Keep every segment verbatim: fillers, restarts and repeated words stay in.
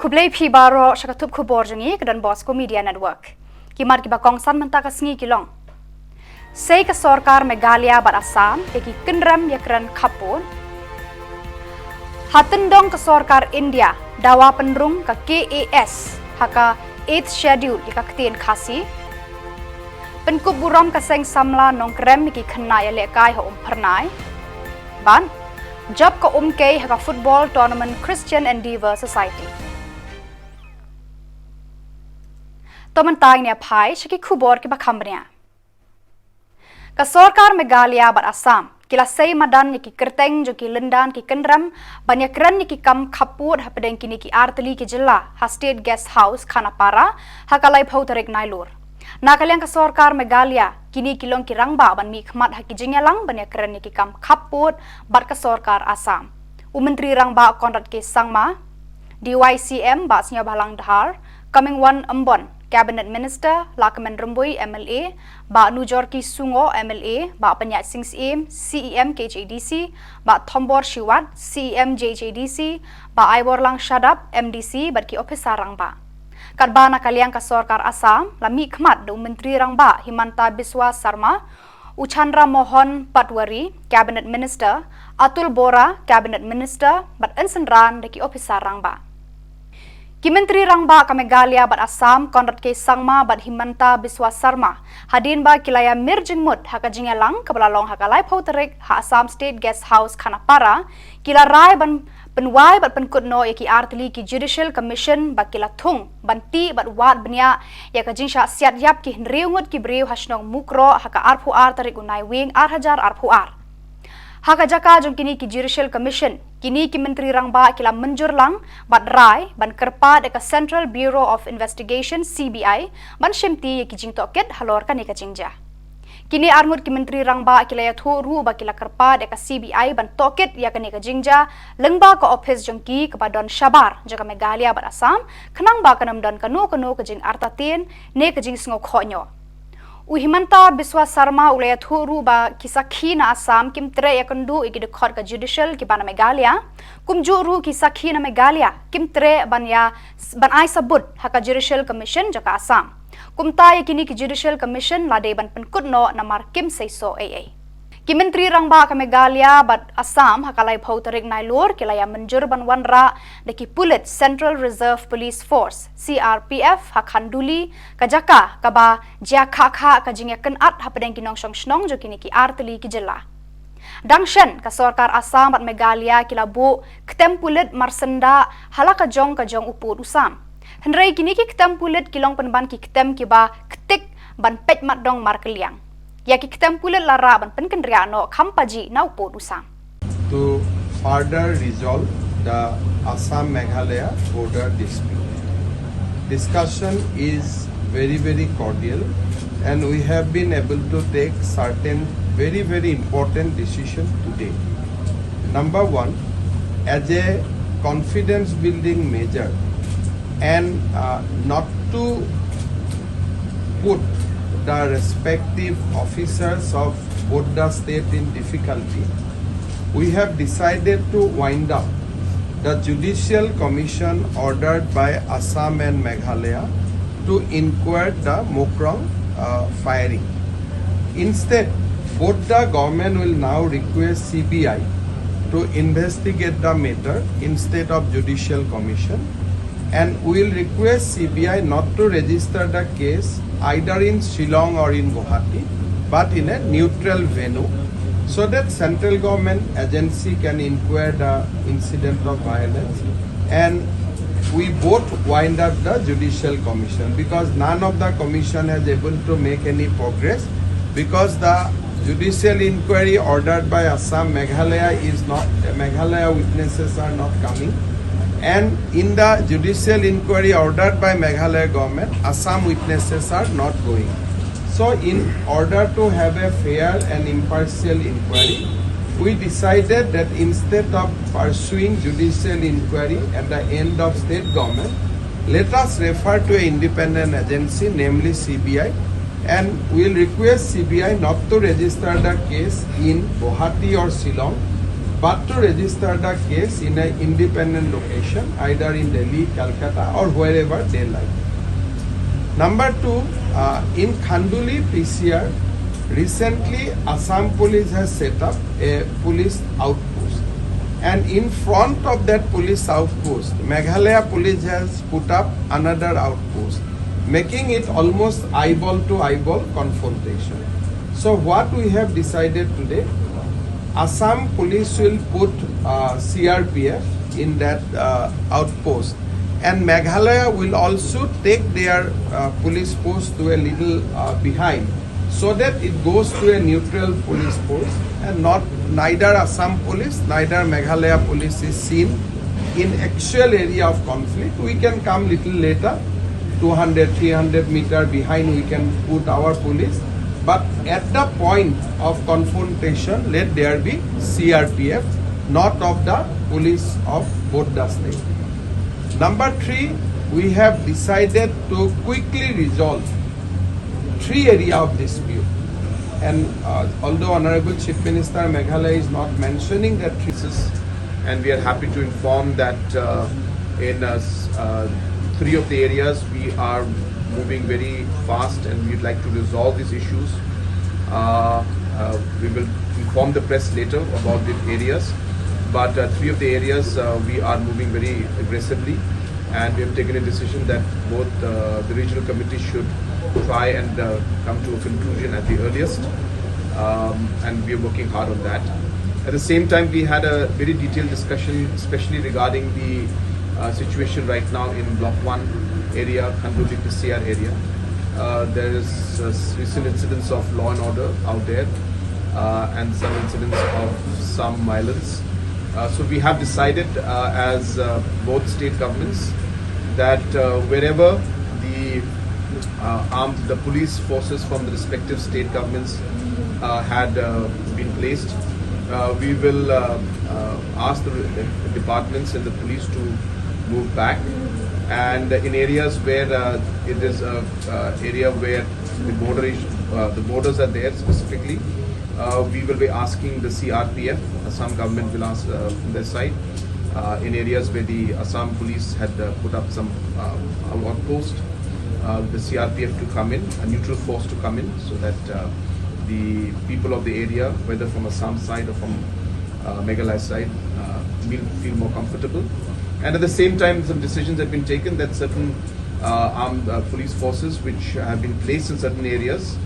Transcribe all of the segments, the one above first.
Khublei phi baroh sha ka tup khubor jong ngi ka Don Bosco Media Network. Ki mat kiba kongsan mynta ka sngi ki long: Sei ka sorkar Meghalaya bad Assam ïa ki kynrem ïakren khappud. Ha tyndong ka sorkar India dawa pynrung ka K A S ha ka Eighth Schedule ïa ka ktien Khasi. Pynkup burom ka seng samla Nongkrem ïa ki khynnah ïalehkai ha Umphyrnai. Bad jop ka Umkei ha ka football tournament Christian Endeavour Society. To mynta ngin ïa phai sha ki khubor kiba kham bniah. Ka sorkar Meghalaya bad Assam ki la sei madan ïa ki kyrteng jong ki lyndan ki kynrem ban ïakren ïa ki kam khappud hapdeng kine ki artylli ki jylla ha State Guest House Khanapara ha ka laiphew tarik Nailur. Na ka liang ka sorkar Meghalaya, kine ki long ki rangbah ban mihkhmat ha ki jingïalang ban ïakren ïa ki kam khappud bad ka sorkar Assam. U Myntri Rangbah Conrad K Sangma, D Y C M Bah Sniawbhalang Dhar, Comingone Ymbon, Cabinet Minister, Lahkmen Rymbui M L A, Bah Nujorki Sungo M L A, Bah Pynïaid Sing Syiem, C E M K H A D C, Bah Thombor Shiwat, C E M J H A D C, Bah Aiborlang Shadap, M D C, bad ki ophisar rangbah. Katba na ka liang ka sorkar Assam la mihkhmat da u Myntri Rangbah Himanta Biswa Sarma, u Chandra Mohan Patwari, Cabinet Minister, Atul Bora, Cabinet Minister, bad yn synran da ki ophisar rangbah. Ki Myntri Rangbah ka Meghalaya bad Assam, Conrad K Sangma bad Himanta Biswa Sarma, hadien ba ki la ïa mir jingmut ha ka jingïalang kaba la long ha ka laiphew tarik ha Assam State Guest House Khanapara, ki la rai ban pynwai bad pynkut noh ïa ki artylli ki Judicial Commission ba ki la thung ban tih bad wad bniah ïa ka jingshah siat ïap ki hynriew ngut ki briew ha shnong Mukroh ha ka arphew ar tarik u Naiwieng ar hajar arphew ar. Ha ka jaka jong kine ki Judicial Commission, kine ki Myntri Rangbah ki la mynjur lang bad rai ban kyrpad ïa ka Central Bureau of Investigation, C B I, ban shimti ïa ki jingtohkit halor kane ka jingjia. Kine arngut ki Myntri Rangbah ki la ïathuh ruh ba ki la kyrpad ïa ka C B I ban tohkit ïa kane ka jingjia lyngba ka ophis jong ki kaba don shabar jong ka Meghalaya bad Assam, khnang ba kan ym don kano kano ka jingartatien ne ka jingsngewkhohñiuh. U Himanta Biswa Sarma u la ïathuh ruh ba ki sakhi na Assam kim treh ïakynduh ïa ki dkhot ka judicial kiba na Meghalaya, kumjuh ruh ki sakhi na Meghalaya kim treh ban ïa, ban ai sabut ha ka Judicial Commission jong ka Assam. Kumta ïa kine ki Judicial Commission la dei ban pynkut noh namar kim seisoh ei ei. Ki Myntri Rangbah ka Meghalaya bad Assam ha ka laiphew tarik Nailur ki la ïa mynjur ban wanrah da ki pulit Central Reserve Police Force, C R P F, ha Khanduli, ka jaka kaba jia khah khah ka jingïakynad hapdeng ki nongshong shnong jong kine ki artylli ki jylla. Dang shen ka sorkar Assam bad Meghalaya ki la buh ktem pulit marsyndah ha la ka jong ka jong u pud u sam. Hynrei kine ki ktem pulit ki long pynban ki ktem kiba ktik ban peit mat dong markylliang. Ïa ki ktem pulit la rah ban pynkynriah noh kham pajih na u pud u sam. To further resolve the Assam Meghalaya border dispute. Discussion is very, very cordial, and we have been able to take certain very, very important decisions today. Number one, as a confidence building measure and uh, not to put the respective officers of both the state in difficulty, we have decided to wind up the judicial commission ordered by Assam and Meghalaya to inquire the Mokrang uh, firing. Instead, both the government will now request C B I to investigate the matter instead of judicial commission, and will request C B I not to register the case either in Shillong or in Guwahati, but in a neutral venue, so that central government agency can inquire the incident of violence, and we both wind up the judicial commission, because none of the commission has able to make any progress, because the judicial inquiry ordered by Assam, Meghalaya is not, Meghalaya witnesses are not coming, and in the judicial inquiry ordered by Meghalaya government, Assam witnesses are not going. So in order to have a fair and impartial inquiry, we decided that instead of pursuing judicial inquiry at the end of state government, let us refer to an independent agency, namely C B I, and we will request C B I not to register the case in Guwahati or Shillong, but to register the case in an independent location, either in Delhi, Calcutta, or wherever they like. Number two, uh, in Khanduli P C R, recently Assam Police has set up a police outpost. And in front of that police outpost, Meghalaya Police has put up another outpost, making it almost eyeball to eyeball confrontation. So, what we have decided today, Assam Police will put uh, C R P F in that uh, outpost, and Meghalaya will also take their uh, police post to a little uh, behind, so that it goes to a neutral police post, and not, neither Assam Police, neither Meghalaya Police is seen in actual area of conflict. We can come little later, two hundred, three hundred meter behind, we can put our police. But at the point of confrontation, let there be C R P F, not of the police of both the state. Number three, we have decided to quickly resolve three area of dispute. And uh, although Honorable Chief Minister Meghalaya is not mentioning that three cases, and we are happy to inform that uh, in uh, s- uh, three of the areas we are moving very fast and we'd like to resolve these issues. Uh, uh, we will inform the press later about the areas, but uh, three of the areas uh, we are moving very aggressively, and we have taken a decision that both uh, the regional committee should try and uh, come to a conclusion at the earliest, um, and we are working hard on that. At the same time, we had a very detailed discussion, especially regarding the uh, situation right now in Block one area, Khanduli P C R area. Uh, there is uh, recent incidents of law and order out there, uh, and some incidents of some violence. Uh, so we have decided uh, as uh, both state governments that uh, wherever the uh, armed, the police forces from the respective state governments uh, had uh, been placed, uh, we will uh, uh, ask the, the departments and the police to move back. And in areas where uh, it is a uh, area where the border is, uh, the borders are there specifically, uh, we will be asking the C R P F. Assam government will ask uh, from their side. Uh, in areas where the Assam police had uh, put up some uh, outpost, uh, the C R P F to come in, a neutral force to come in, so that uh, the people of the area, whether from Assam side or from uh, Meghalaya side, uh, will feel more comfortable. And at the same time, some decisions have been taken that certain uh, armed uh, police forces which have been placed in certain areas,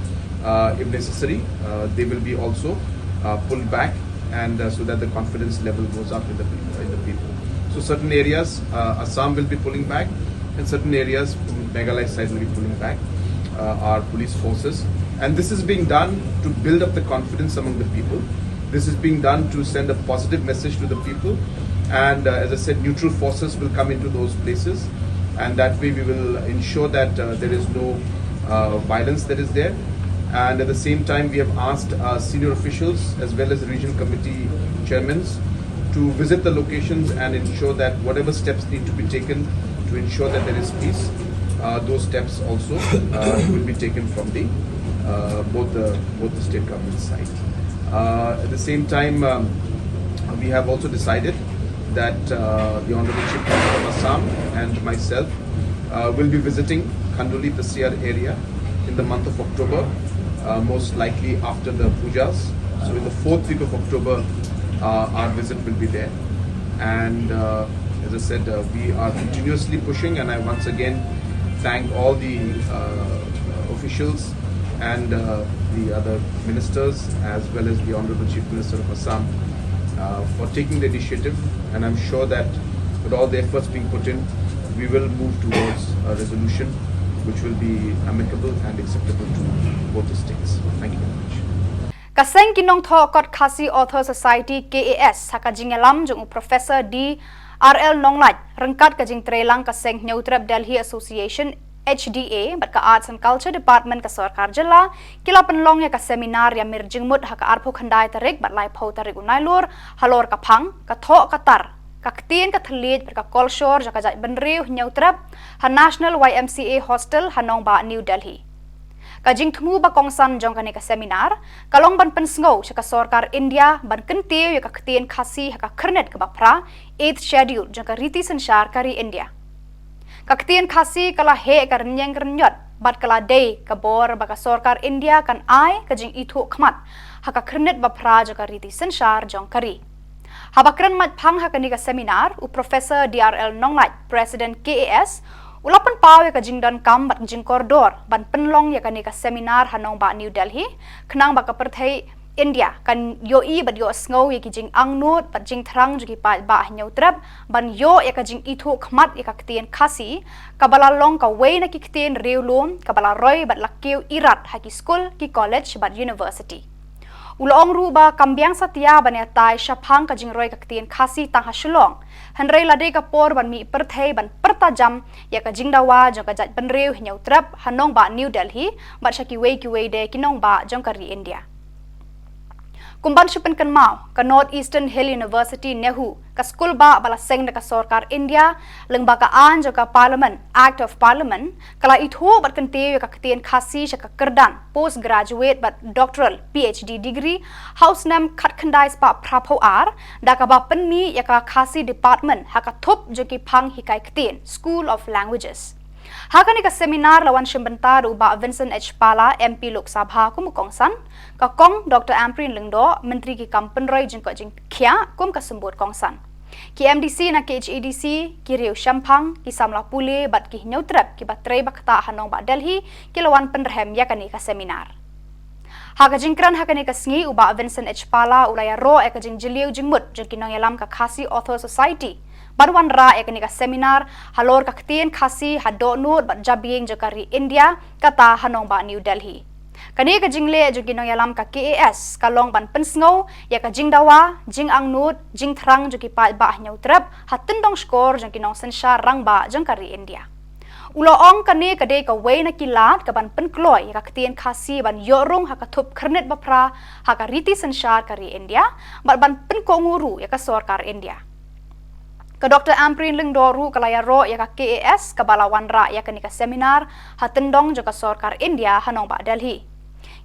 uh, if necessary, uh, they will be also uh, pulled back, and uh, so that the confidence level goes up in the people. In the people. So certain areas, uh, Assam will be pulling back, and certain areas, Meghalaya side will be pulling back uh, our police forces. And this is being done to build up the confidence among the people. This is being done to send a positive message to the people. And uh, as I said, neutral forces will come into those places. And that way we will ensure that uh, there is no uh, violence that is there. And at the same time, we have asked uh, senior officials as well as regional committee chairmen to visit the locations and ensure that whatever steps need to be taken to ensure that there is peace, uh, those steps also uh, will be taken from the uh, both the both the state government side. Uh, at the same time, um, we have also decided that uh, the Honorable Chief Minister of Assam and myself uh, will be visiting Khanduli P C R area in the month of October, uh, most likely after the pujas. So in the fourth week of October, uh, our visit will be there. And uh, as I said, uh, we are continuously pushing, and I once again thank all the uh, officials and uh, the other ministers as well as the Honorable Chief Minister of Assam uh, for taking the initiative. And I'm sure that with all the efforts being put in, we will move towards a resolution which will be amicable and acceptable to both the states. Thank you very much. Ka seng ki nongthoh kot Khasi Author Society K A S ha ka jingïalam jong u Professor D R L Nonglait ryngkat ka jingtrei lang ka seng Hynñiewtrep Delhi Association H D A bad ka Arts and Culture Department ka sorkar jylla ki la pynlong ïa ka seminar ïa mir jingmut ha ka arphew khyndai tarik bad laiphew tarik u Nailur halor ka phang ka thoh ka tar ka ktien ka thylliej bad ka kolshor jong ka jaitbynriew Hynñiewtrep ha National Y M C A Hostel ha nongbah New Delhi. Ka jingthmu ba kongsan jong kane ka seminar ka long ban pynsngew sha ka sorkar India ban kyntiew ïa ka ktien Khasi ha ka khyrnit kaba phra, Eighth Schedule, jong ka riti synshar ka ri India. Ka ktien Khasi ka la heh ka rynïeng rynïot bad ka la dei ka bor ba ka sorkar India kan ai ka jingithuh khmat ha ka khyrnit ba phra jong ka riti synshar jong ka ri. Haba kren mait phang ha kane ka seminar, u Professor D R L Nonglait, President K A S, u la pynpaw ïa ka jingdonkam bad jingkordor ban pynlong ïa kane ka seminar ha nongbah New Delhi, khnang ba ka pyrthei India kan ïohi bad ïohsngew ïa ki jingangnud bad jingthrang jong ki paidbah Hynñiewtrep, ban ïoh ïa ka jingithuh khmat ïa ka ktien Khasi, kaba la long kawei na ki ktien riewlum kaba la roi bad la kiew irat ha ki skul, ki college bad university. U la ong ruh ba kam biang satia ban ïatai shaphang ka jingroi ka ktien Khasi tang ha Shillong, hynrei la dei ka por ban mih pyrthei ban pyrta jam ïa ka jingdawa jong ka jaitbynriew Hynñiewtrep ha nongbah New Delhi bad sha kiwei kiwei de ki nongbah jong ka ri India. Kum ban shu pynkynmaw, ka North Eastern Hill University, NEHU, ka skulbah ba la seng da ka sorkar India lyngba ka aiñ jong ka Parliament, Act of Parliament, ka la ithuh bad kyntiew ïa ka ktien Khasi sha ka kyrdan postgraduate bad doctoral, P H D, degree ha u snem khatkhyndai spah phraphew ar, da kaba pynmih ïa ka Khasi Department ha ka thup jong ki phang hikai ktien, School of Languages. Ha kane ka seminar la wan shim bynta da u Bah Vincent H Pala, M P Lok Sabha, kum u kongsan, ka Kong Doctor Ampareen Lyngdoh, Myntri ki kam pynroi jingkoit jingkhiah, kum ka symbud kongsan. Ki M D C na K H A D C, ki riew shemphang, ki samla pule bad ki Hynñiewtrep kiba trei ba ktah ha nongbah Delhi ki la wan pynrhem ïa kane ka seminar. Ha ka jingkren ha kane ka sngi, u Bah Vincent H Pala u la ïaroh ïa ka jingjylliew jingmut jong ki nongïalam ka Khasi Authors Society ban wanrah ïa kane ka seminar halor ka ktien Khasi ha dohnud bad jabieng jong ka ri India, kata ha nongbah New Delhi. Kane ka jingleh jong ki nongïalam ka K A S ka long ban pynsngew ïa ka jingdawa, jingangnud, jingthrang jong ki paidbah Hynñiewtrep ha tyndong shkor jong ki nongsynshar rangbah jong ka ri India. U la ong kane ka dei kawei na ki lad kaban pynkloi ïa ka ktien Khasi ban ïoh rung ha ka thup khyrnit ba phra ha ka riti synshar ka ri India, bad ban pynkohnguh ruh ïa ka sorkar India. Ka Doctor Ampareen Lyngdoh ruh ka la ïaroh ïa ka K A S kaba la wanrah ïa kane ka seminar ha tyndong jong ka sorkar India ha nongbah Delhi.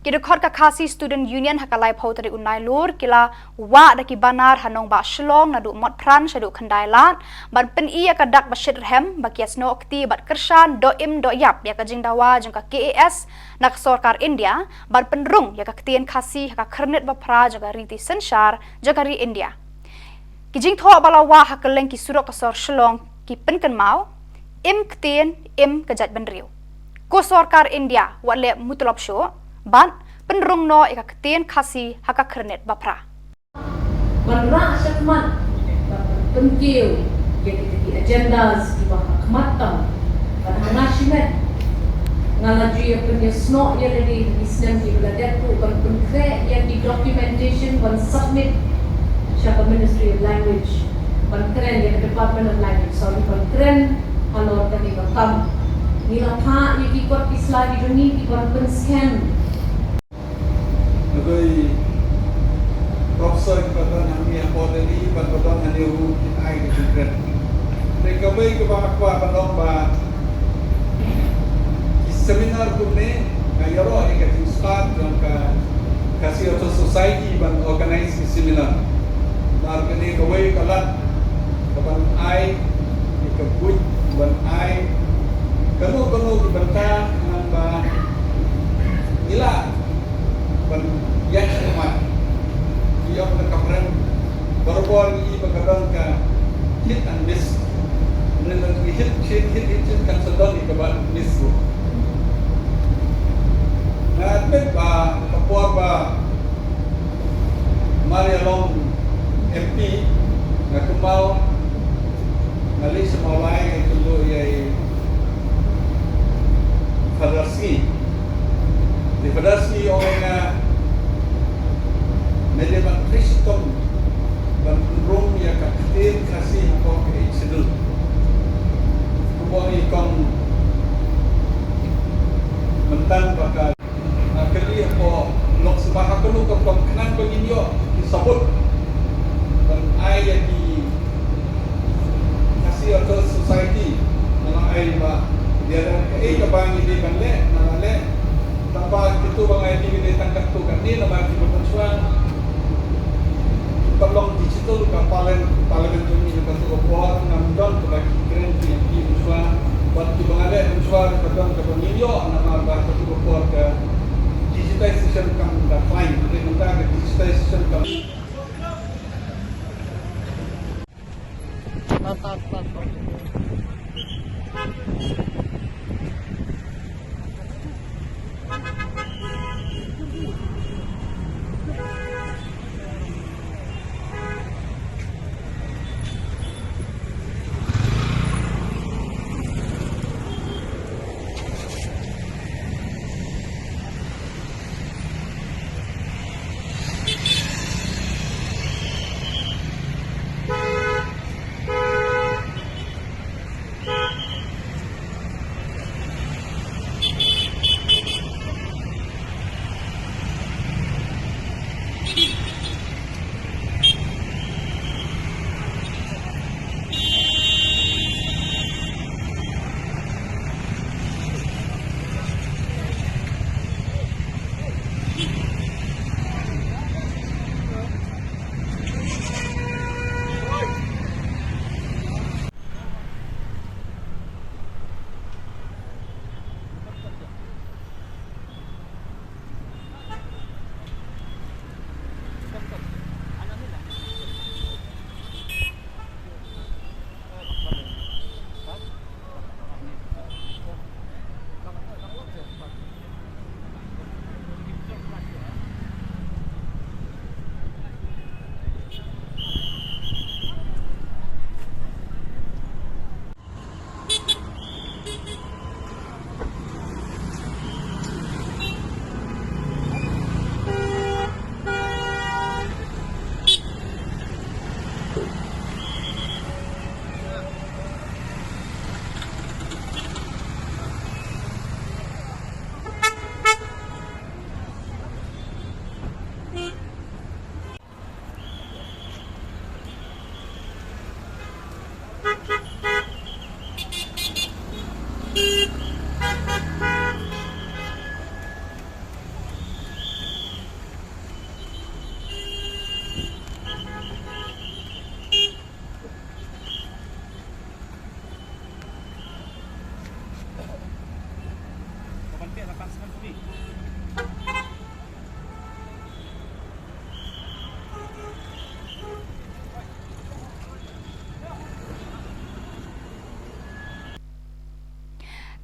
Ki dkhot ka Khasi Student Union ha ka laiphew tarik u Nailur ki la wah da ki banner ha nongbah Shillong naduh Motphran shaduh Khyndailad ban pyni ïa ka dak ba shit rhem ba ki ïasnoh kti bad kyrshan doh im doh ïap ïa ka jingdawa jong ka K A S na ka sorkar India ban pynrung ïa ka ktien Khasi ha ka khyrnit ba phra jong ka riti synshar jong ka ri India. Ki jingthoh ba la wah ha kylleng ki surok ka sor Shillong ki pynkynmaw, im ktien, im ka jaitbynriew. Ko sorkar India, wat leh mutlop shuh, bad pynrung noh ïa ka ktien Khasi ha ka khyrnit ba phra. Ban rah shakhmat, ban pynkiew ïa kita ki agendas kiba ha khmat tam. Bad ha nga shimet nga la ju ïa pynïasnoh ïa lade ha ki snem kiba la dep ruh ban pynkhreh ïa ki documentation ban submit sha ka Ministry of Language, ban kren ïa ka Department of Language, sorry, ban kren halor kane ka kam. Ngi la phah ïa ki kot ki sla ki jong ngi ki ban pynscan. Nadei professor kiba don hangne ha Port Delhi bad ba don hangne ruh kin ai ka jingkren. Te kawei kaba nga kwah ban ong ba ki seminar kumne, nga ïaroh ïa ka jingstad jong ka Khasi Authors Society ban organize ki seminar. Namar kane kawei ka lad kaban ai ïa ka buit, ban ai kano kano ki bynta khnang ba ngi lah ban ïaid shakhmat. Ngi ong da ka Phareng, barabor ngi i ba ka don ka hit and miss. Hynrei lada ngi hit shen, hit, hit shen, kan sa don ïa kaba miss ruh. Nga admit ba ka por ba mar ïa long M P, nga kynmaw nga leit sha Mawlai, nga kynduh ïa i Father Sngi. Te Father Sngi ong ïa nga, me dei ban trei shitom ban pynrung ïa ka ktien Khasi hapoh ka Eighth Schedule. Kumba ong i kong mynta ba ka Nga kylli hapoh Lok Sabha ha kano ka rukom khnang ba ngin ïoh ki sabut ban ai ïa ki Khasi Authors Society. Parliament jong ngi ha kato ka por ngam don kaba ki kren ki ïa ki mynshuwa, bad kiba nga leh mynshuwa ka don kaba ngin ïoh namar ba ha kato ka por ka digitization kam da fine, te mynta ka digitization kam.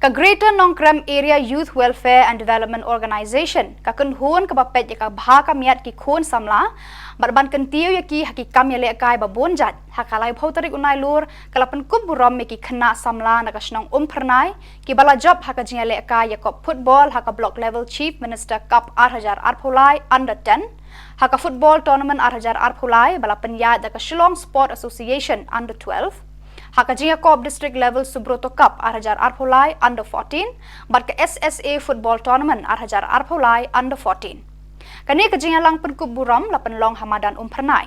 Ka Greater Nongkrem Area Youth Welfare and Development Organization ka kynhun kaba peit ïa ka bha ka miat ki khun samla bad ban kyntiew ïa ki ha ki kam ïalehkai ba bun jait. Ha ka laiphew tarik u Nailur ka la pynkup burom ïa ki khynnah samla na ka shnong Umphyrnai kiba la jop ha ka jingïalehkai ïa kop football ha ka Block Level Chief Minister Cup arhajar arphew lai under ten, ha ka football tournament arhajar arphew lai ba la pynïaid da ka Shillong Sport Association under twelve, ha ka jingïakop District Level Subroto Cup arhajar arphew lai under fourteen bad ka S S A football tournament arhajar arphew lai under fourteen. Kane ka jingïalang pynkup burom la pynlong ha madan Umphyrnai.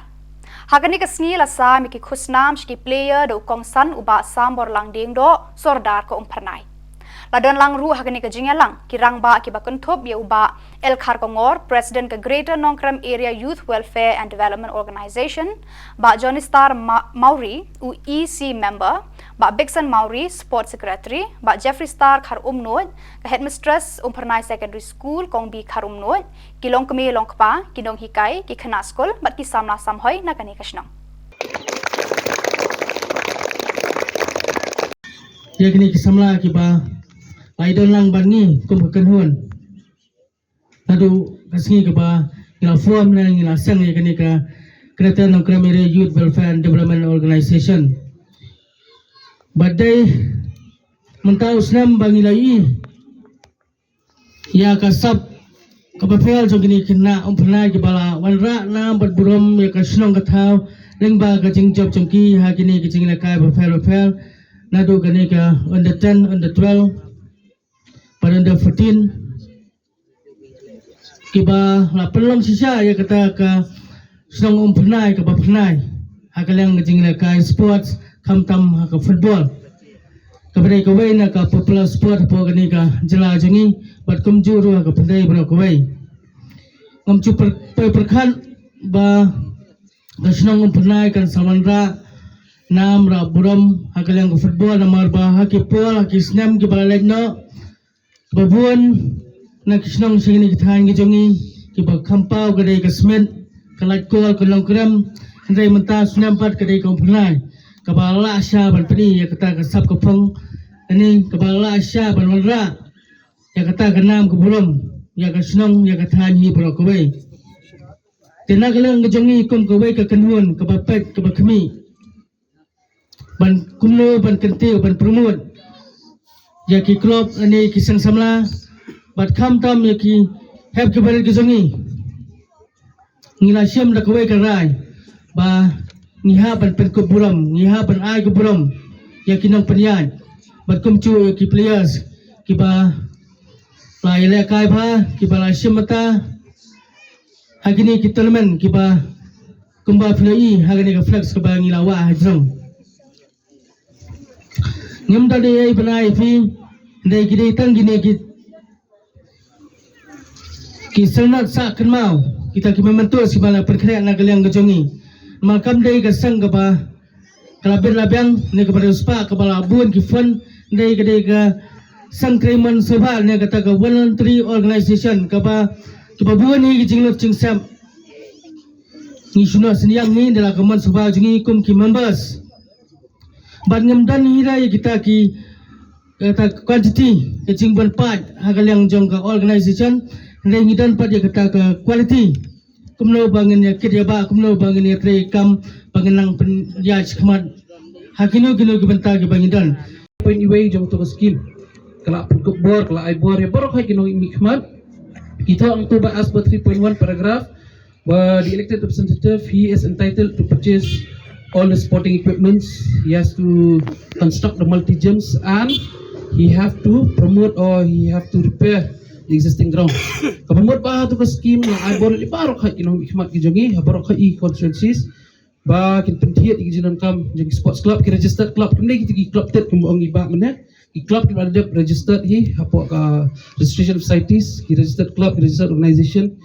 Ha kane ka sngi la sam ïa ki khusnam sha ki player da u kongsan u Bah Samborlang Diengdoh, Sordar ka Umphyrnai. La don lang ruh ha kane ka jingïalang ki rangbah kiba kynthup ïa u Bah L Kharkongor, President ka Greater Nongkrem Area Youth Welfare and Development Organization, Bah Johnny Star Ma-, Mawrie, u E C member, Bah Bigson Mawrie, Sports Secretary, Bah Jeffrey Star Kharumnuid, ka Headmistress Umphyrnai Secondary School, Kong B Kharumnuid, ki longkmie longkpa, ki nonghikai, ki khynnah skul bad ki samla samhoi na kane ka shnong. Ïa kine ki samla kiba la ïadon lang bad ngi kum ka kynhun. Naduh ka sngi kaba ngi la form ne ngi la seng ïa kane ka Greater Nongkrem Area Youth Welfare and Development Organization. Bad dei mynta u snem ba ngi la ïohi ïa ka sap kaba pher jong kine ki khynnah Umphyrnai kiba la wanrah nam bad burom ïa ka shnong ka thaw lyngba ka jingjop jong ki ha kine ki jingïalehkai bapher bapher, naduh kane ka under ten, under twelve bad under fourteen, kiba la pynlong shisha ïa kata ka shnong Umphyrnai kaba phyrnai ha ka liang ka jingïalehkai sports, khamtam ha ka football. Kaba dei kawei na ka popular sport hapoh kane ka jylla jong ngi bad kumjuh ruh ha ka pyrthei baroh kawei. Ngam ju pyrkhat ba Ka shnong Umphyrnai kan sa wanrah nam rah burom ha ka liang ka football, namar ba ha ki por ha ki snem kiba la leit noh, ba bun na ki shnong sha kine ki thaiñ ki jong ngi kiba kham paw ka dei ka Smit, ka Laitkor, ka Nongkrem, hynrei mynta snem pat ka dei ka Umphyrnai kaba la shah ban pyni ïa kata ka sap ka phong, ani kaba la shah ban wanrah ïa kata ka nam ka burom ïa ka shnong, ïa ka thaiñ hi baroh kawei. Te na ka liang ka jong ngi kum kawei ka kynhun kaba peit kaba khmih ban kumno ban kyntiew ban promote ïa ki club ne ki seng samla bad khamtam ïa ki hep ki barit ki jong ngi. Ngi la shim da kawei ka rai ba ngi hap ban pynkup burom, ngi hap ban ai ka burom ïa ki nongpynïaid bad kumjuh ïa ki players kiba la ïalehkai bha, kiba la shim bynta ha kine ki tournament kiba kumba phi la i ha kane ka flex kaba ngi la wah ha jrong. Ngim da dei ei ban ai phi, dei ki dei tang kine ki ki sernat sah kynmaw, kita ki memento kiba la pynkhreh na ka liang ka jong ngi. Namar kam dei ka seng kaba ka la bit la biang ne kaba riewspah kaba la bun ki fund, dei ka dei ka seng trei mon sngewbha ne kata ka voluntary organization kaba kiba bun hi ki jinglut jingsep. Ngi shu noh synñiang hi da la ka mon sngewbha jong ngi kum ki members. Bad ngim don hi da ïa kita ki, kita quantity ka jingban paid ha ka liang jong ka organization, hynrei ngi don pat ïa kita ka quality. Kumno ba ngin ïa kit ïa ba, kumno ba ngin ïa trei kam ba ngin nang pynïaid shakhmat ha kino kino ki bynta kiba ngi don. Point iwei jong to ka scheme ka la pynkup bor, ka la ai bor ïa baroh hi ki nongmihkhmat. Kita ong to ba as per three point one paragraph, but the elected representative, he is entitled to purchase all the sporting equipments. He has to construct the multi gyms and he have to promote or he have to repair the existing ground. Ka promote ba tu ka scheme la ai bor ïa baroh hi ki nongmihkhmat ki jong ngi ha baroh hi constituencies ba kin pynthied ïa ki jingdonkam jong ki sports club, ki registered club, kim dei kita ki club tet kumba ong i bah mynne. Ki club kiba la dep registered hi hapoh ka registration societies, ki registered club, ki registered organization.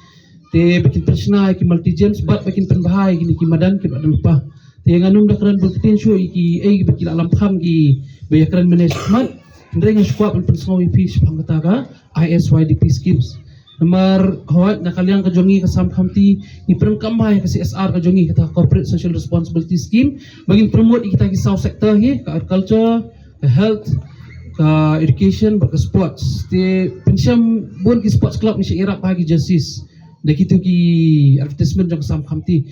Te ba kin pynshna ïa ki multi gyms bad ba kin pynbha ïa kine ki madan kiba la dep lypa. Te ngan ym da kren bun ktien shuh ïa ki ei ba ki la lam kham kiba ïakren mynne shakhmat. Hynrei nga shu kwah ban pynsngew ïa phi shaphang kata ka I S Y D P schemes. Namar hooid na ka liang ka jong ngi ka Assam Khamti ngi pyndonkam bha ïa ka C S R ka jong ngi, kata Corporate Social Responsibility Scheme, ba ngin promote ïa kita ki saw sector hi, ka agriculture, ka health, ka education bad ka sports. Te pynshai bun ki sports club ngi shah ïarap ha ki jerseys da kitu ki advertisement jong ka Assam Khamti.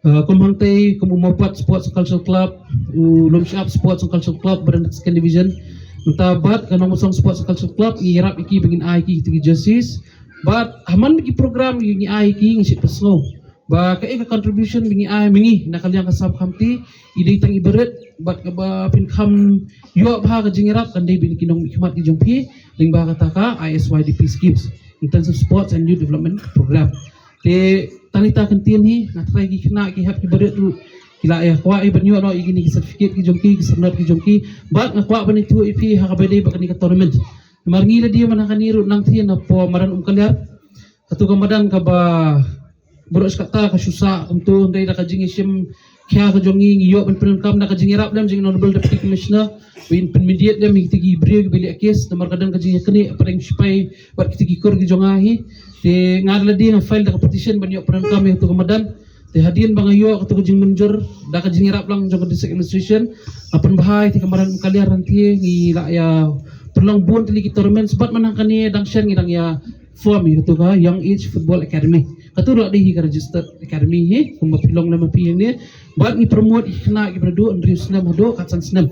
Uh, kum hangtei kum u Mawpat Sports and Cultural Club, u Lumshyiap Sports and Cultural Club ba don second division. Mynta bad ka Nongmynsong Sports and Cultural Club ngi ïarap ïa ki ba ngin ai ki kitu ki jerseys. Bad ha man ki program ngi ai ki ngi shu pynsngew ba kaei ka contribution ba ngi ai ma ngi na ka liang ka Assam Khamti, i dei tang i barit bad kaba pynkham ïoh bha ka jingïarap kan dei ba ki nongmihkhmat ki jong phi lyngba kata ka I S Y D P schemes, Intensive Sports and Youth Development Program. Te tang ita kyntien hi nga trai ki khynnah ki hep ki barit ruh ki la ïa kwah ïa ban ïoh noh ïa kine ki certificate ki jong ki, ki sernat ki jong ki. Bad nga kwah ban ïathuh ïa phi ha kaba dei bad kane ka tournament. Namar ngi la dei man ha kane ruh nangtei na pdeng madan Umkaliar. Katu ka madan kaba baroh shi katta ka shu sah kumtu, hynrei da ka jingïashim khia ka jong ngi ngi ïoh ban pyndonkam da ka jingïarap lem jong Honorable Deputy Commissioner, ba in pynmyndiat lem ïa kita ki briew kiba leh case, namar ka don ka jingïaknieh hapdeng sipai bad kita ki kur ki jong nga hi. Te nga la dei nga file da ka petition ban ïoh pyndonkam ïa katu ka madan. Te hadien ba nga ïoh katu ka jingmynjur da ka jingïarap lang jong ka District Administration, nga pynbha ïa kata ka madan Umkaliar, nangtei ngi la ïa pynlong bun tylli ki tournaments bad man ha kane dang shen ngi dang ïa form ïa katu ka Young Age Football Academy. Katu ruh la dei hi ka registered academy hi kumba phi long lem ma phi hangne. Bad ngi promote ïa ki khynnah kiba naduh hynriew snem haduh khatsan snem.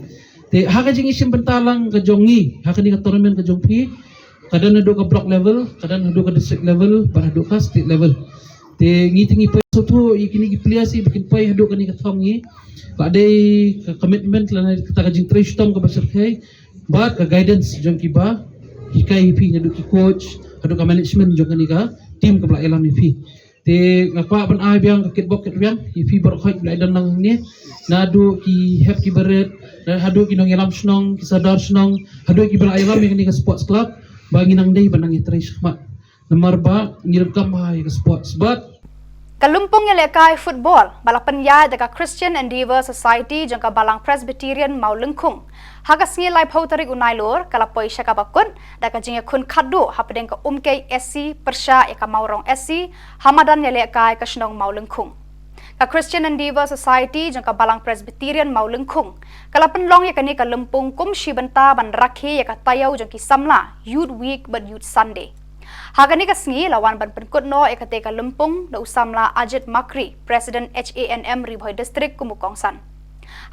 Te ha ka jingïashim bynta lang ka jong ngi ha kane ka tournament ka jong phi, ka don haduh ka block level, ka don haduh ka district level bad haduh ka state level. Te ngi te ngi poi sngewthuh ïa kine ki players hi ba kin poi haduh kane ka thong hi. Ka dei ka commitment lane kata ka jingtrei shitom kaba shyrkhei bad ka guidance jong kiba hikai ïa phi, naduh ki coach haduh ka management jong kane ka team kaba la ïalam ïa phi. Te nga kwah ban ai biang ka kitbok kitrwiang ïa phi baroh kiba la ïadon lang hangne, naduh ki hep ki barit, haduh ki nongïalam shnong, ki sordar shnong, haduh kiba la ïalam ïa kane ka sports club, ba ngin nang dei ban nang ïatrei shakhmat. Namar ba ngi donkam bha ïa ka sports bad Ka lympung ïalehkai football ba la pynïaid da ka Christian Endeavour Society jong ka Balang Presbyterian Mawlyngkhung ha ka sngi laiphew tarik u Nailur ka la poi sha kaba kut da ka jingïakhun khatduh hapdeng ka Umkei S C pyrshah ïa ka Mawrong S C ha madan ïalehkai ka shnong Mawlyngkhung. Ka Christian Endeavour Society jong ka Balang Presbyterian Mawlyngkhung ka la pynlong ïa kane ka lympung kum shi bynta ban rakhe ïa ka taïew jong ki samla Youth Week bad Youth Sunday. Ha kane ka sngi la wan ban pynkut noh ïa kata ka lympung da u samla Ajit Makri, President H A N M Ri Bhoi District kum u kongsan.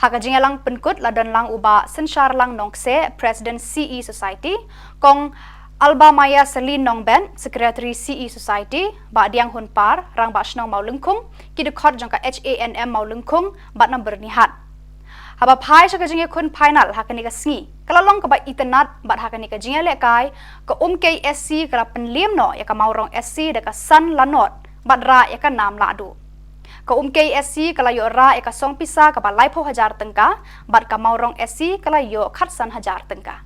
Ha ka jingïalang pynkut la don lang u Bah Synshar Lang Nongkseh, President C E Society, Kong Albamaya Selin Nongbet, Secretary C E Society, Bah Diang Hunpar, Rangbah Shnong Mawlyngkhung, ki dkhot jong ka H A N M Mawlyngkhung bad na Byrnihat. Haba phai sha ka jingïakhun final ha kane ka sngi ka la long kaba itynnad bad ha kane ka jingïalehkai ka Umkei S C ka la pynliem noh ïa ka Mawrong S C da ka san la nod bad rah ïa ka nam lahduh. Ka Umkei S C ka la ïoh rah ïa ka song pisa kaba laiphew hajar tyngka bad ka Mawrong S C ka la ïoh khatsan hajar tyngka.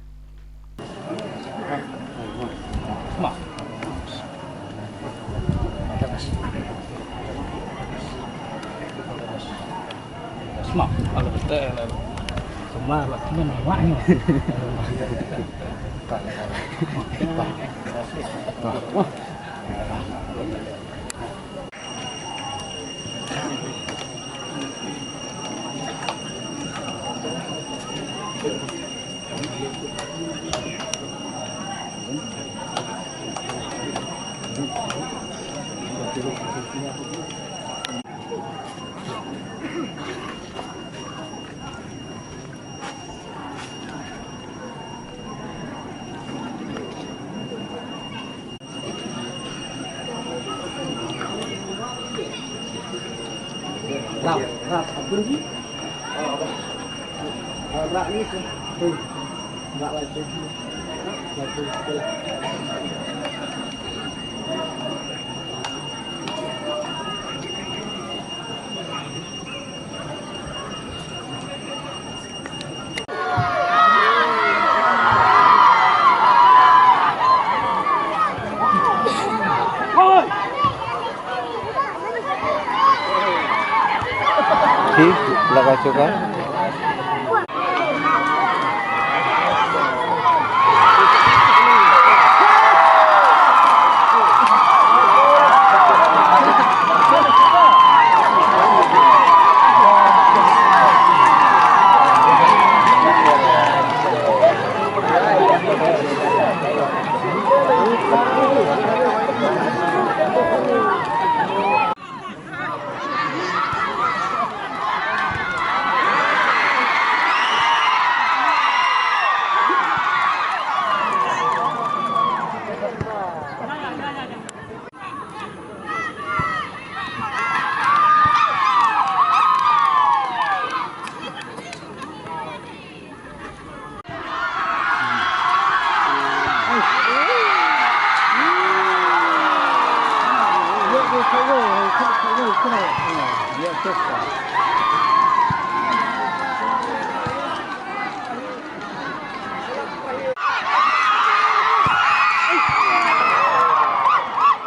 ठीक लगा चुका है।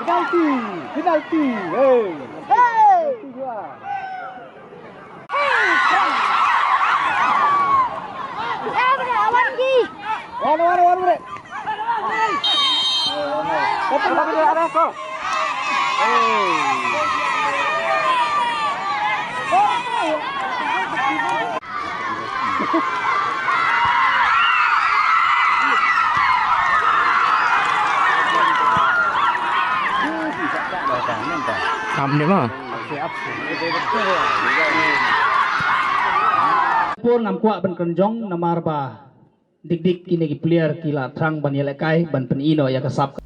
Penalti, penalti. Hey. Hey. Penalti dua. Am ne ma. Por ngam kwah ban kynjong namar ba dik dik kine ki player ki la thrang ban ïalehkai ban pyni noh ïa ka sap.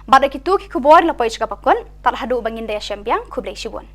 Bad da kitu ki khubor la poi sha ka bakut, tad haduh ba ngin da ïashem biang, khublei shibun.